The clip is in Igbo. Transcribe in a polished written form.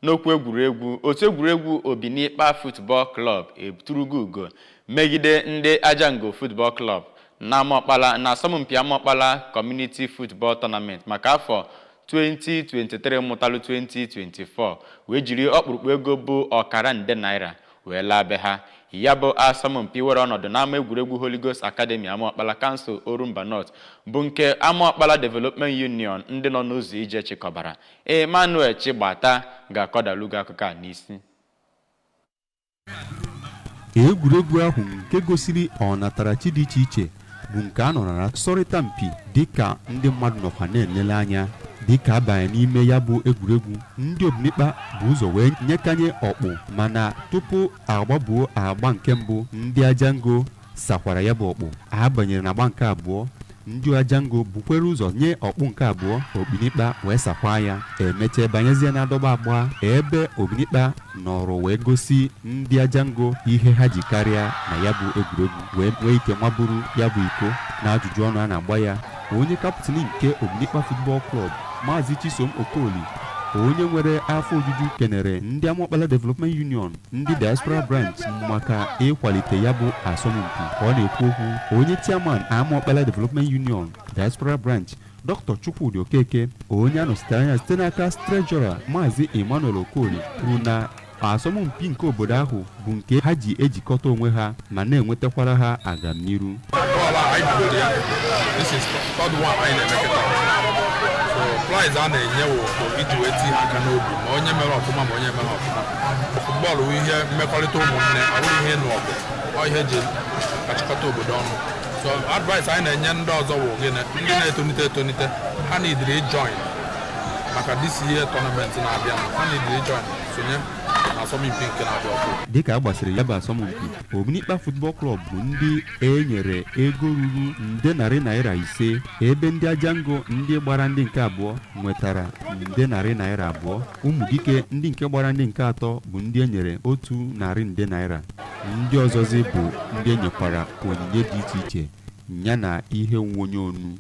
N'okwu egwuregwu, otu egwuregwu Obinikpa Football Club eturugo ugo megide ndị Ajango Football Club na Amaọkpala na asọmpi Amaọkpala Community Football Tournament maka afọ 2023 mụtalụ 2024, wee jiri ọkpụrụkpụ ego bụ ọkara nde naira wee laa be ha. Ya bụ asọmpi were ọnọdụ n'ama egwuregwu Holy Ghost Academy, Amaọkpala, Council Orumba North, bụ nke Amaọkpala Development Union ndị nọ n'ụzọ ije chịkọbara. Emmanuel Chigbata ga-akọdalugo akụkọ a n'isi. Egwuregwu ahụ nke gosiri ọnatarachi dị iche iche bụ nke a nọrọ na sọrịta mpi, dịka ndị mmadụ nọkwa na-elele anya. Dịka abanye n'ime ya bụ egwuregwu, ndị Obinikpa bụ ụzọ wee nyekanye ọkpụ, mana tupu agbabuo agba nke mbụ, ndị Ajango sakwara ya bụ ọkpụ. A banyere na agba nke abụọ, ndị Ajango bukwere ụzọ nye ọkpụ nke abụọ, Obinikpa wee sakwa ya. Emechee banyezie na-adọgba agba, ebe Obinikpa nọrọ wee gosi ndị Ajango ihe ha ji karịa na ya bụ egwuregwu, wee nwee ike maburu ya bụ iko. Na ajụjụ ọnụ a na-agba ya, onye kaptịn nke Obinikpa Football Club, Maazị Chisom Okoli, onye nwere afọ ojuju, kenere ndị Amaọkpala Development Union ndị Diaspora Branch maka ịkwalite ya bụ asọmpi. Ka ọ na-ekwu okwu, onye chairman Amaọkpala Development Union Diaspora Branch, Dr. Chukwudi Okeke, onye anọchitere anya site n'aka treasurer Maazị Emmanuel Okoli, kwuru na asọmpi nke obodo ahụ bụ nke ha ji ejikọta onwe ha ma na-enwetakwara ha agamniru. Bọọlụ a anyị bidoro ya, this is third one anyị na-eme kịta. So prize a na-enye wụ iji wee tinye aka n'obi, ma onye mere ọfụma ma onye mere ọfụma. Football wụ ihe mmekọrịta ụmụnne, ọ bụrụ ihe ịnụ ọgụ, ọ ihe eji achịkọta obodo ọnụ. So advice anyị na-enye ndị ọzọ wụ gịnị? Ndị na-etonite etonite, ha nidiri join maka this year tournament na-abịa. Ha nidiri join, sonye na asọmpi nke na-abịa ọkụ. Dịka a gbasịrị ya bụ asọmpi, Obinikpa Football Club bụ ndị e nyere ego ruru nde ₦500, ebe ndị Ajango ndị gbara ndị nke abụọ nwetara nde ₦200. Ụmụdike ndị nke gbara ndị nke atọ bụ ndị e nyere ₦100 nde. Ndị ọzọzi bụ ndị e nyekwara onyinye dị iche iche ya na ihe nwonye onu.